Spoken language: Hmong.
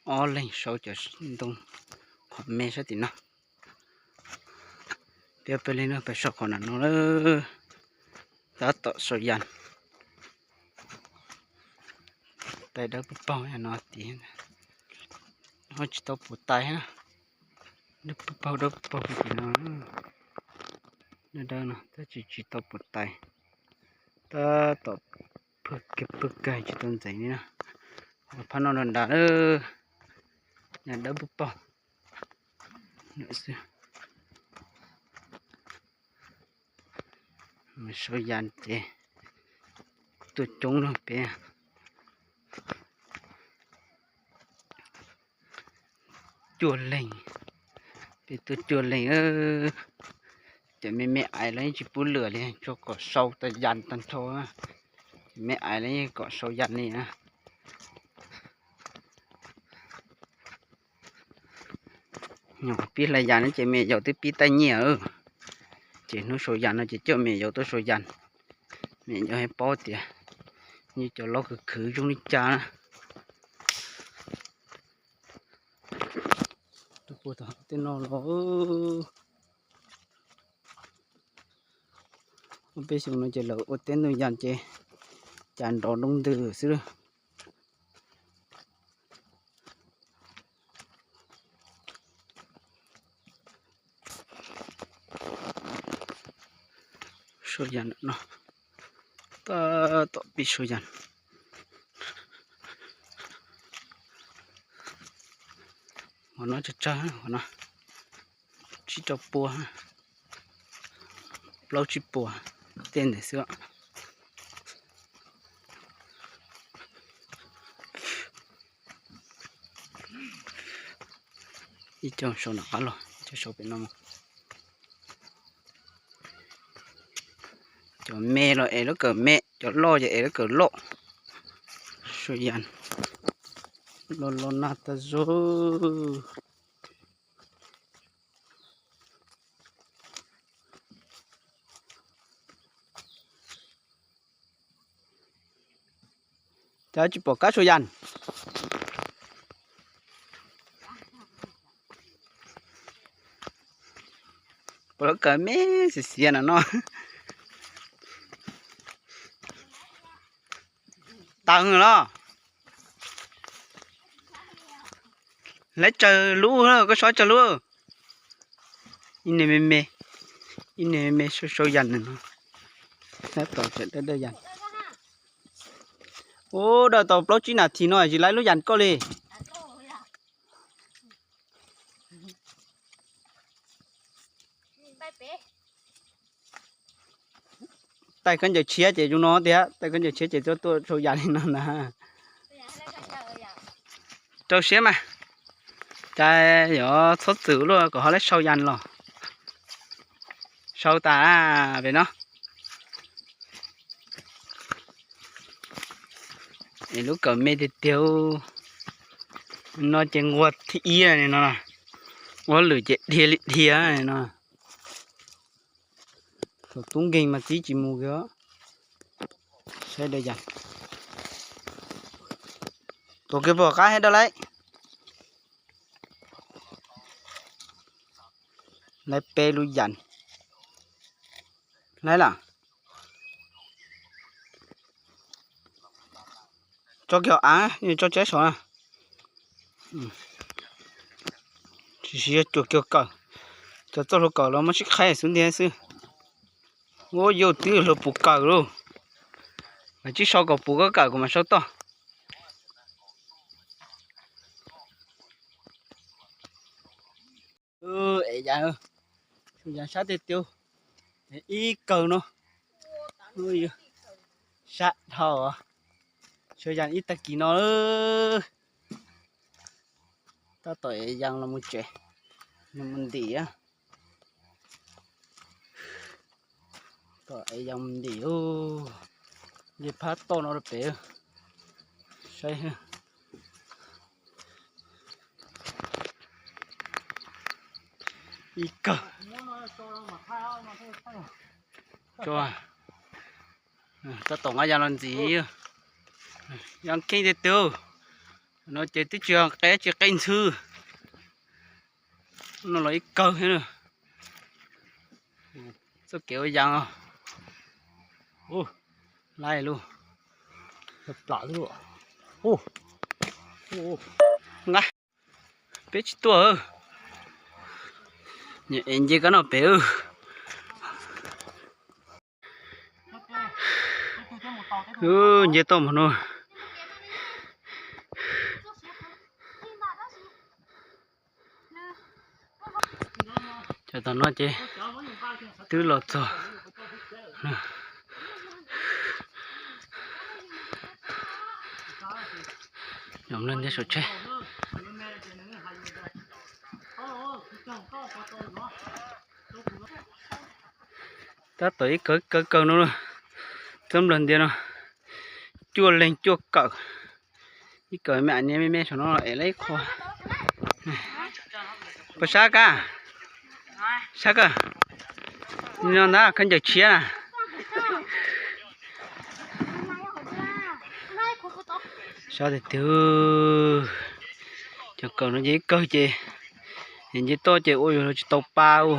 Ob leeg sau cov ntoo qhov me sab tim no. Peb peb leeg no peb sau qhov no no. Tab tom sau yas. Tais dawb paug paug no tias, tsis tau puv tais na. Dawb paug paug dawb paug paug tim no. Dawb dawb no tab sis tsis tau puv tais. Tab tom pwg kiag pwg kiag tsis tau ntxeev li na. Phab no nrad nrad lawm, yas dawb paug paug xwb. Sau yas ces tuaj coob lawm peb. Cuaj leeg, peb tuaj cuaj leeg. Ces me me ais los yeej tsis pub lwm li, tsuas kom sau tag yas tag nrho. Ces me ais los yeej kom sau yas li na. Nyuam qhuav pib hlais yas no ces me nyuam yaus twb pib taij nyiaj. Ces hnub sau yas no ces coj me nyuam yaus tuaj sau yas. Me nyuam yaus yeej paub tias yus cov laus khwv khwv zoo li cas na. Tej no los ua peb xyoo no ces lawv ua teb ntoo yas ces cas nrov nroo ntws xwb. Sau yas no, tab tom pib sau yas. Qhov no tsawg tsawg, qhov no tsib rau pua, plaub tsib puas tej ntawd xwb. Ib co sau nram qab los, ib co sau pem no. Cov me los es lub kawm me, cov loj ces es lub kawm loj. Sau yas loj loj nag tag zog. Cas tsis pom kab sau yas? Pom lub kawm me xiav xiav no no. Tawv los. Lawv tsawg lub, koj sau tsawg lub? Ib niag me me, ib niag me me sau sau yas no. Tab tom dawj dawj yas. Ub, dawj tau plaub tsib nas this no tsis laib lub yas koj li. Taij khaub ncaws tshiab ces zoo no tiag, taij khaub ncaws tshiab ces tuaj tuaj sau yas li no ntag. Rau siab mas, cas yuav txhob txwm luaj kom ho lawv sau yas los. Sau tas pem no. Es lub kawm me tiag tiag no ces nquag thib ib no, ua lwm ces dhia li dhia no. Thaum tub nkeeg mas txib tsis mus kiag. Saib dawj yas. Tuav kiag pom qab thiab dawj laib. Laib peb lub yas. Laib lawm. Tso kiag hauv av, tso tsab saud na. Tsis siv cuam kiag kawm, cov txoj hlua kawm los muab sib qhaib xub ntiag xwb. Ua yus twb hlua puv kawm lauj, mas tsis sau kom puv koj kawm kuv mam sau toj. Es yas, sau yas sab tiag tiag, ib kawg no, sab dhau, sau yas ib tag kis no. Tab tom ev yas los mus tsev, mus ntim. Tom ev yas mus ntim, nce phab toj no rau pem. Saib, ib kawg. Tab tom nqa yas los ntxiv, yas kheej tiag tiag. No ces twb tsis qe tsis qe ntxhw. No los ib kawg thiab na. Txoj kev ua yas os. Laij lug. Peb tsis tuaj. Nce kab no pem. Nce toj mus no. Cov tom no ces twb los txog. Nyob ntawm saum tsheb. Tab tom ib kawg kawg kawg no, txob nplawg ntias no, cuaj leeg cuaj kawm. Ib kawm me niam me me saum no es lawv ib qho. Puas sab kab? Sab kawg. No ntag khaub ncaws tshiab na. Sab tiag tiag. Cov kawm no ces ib kawg ces, nce toj ces ua yus tsis tau pa ua.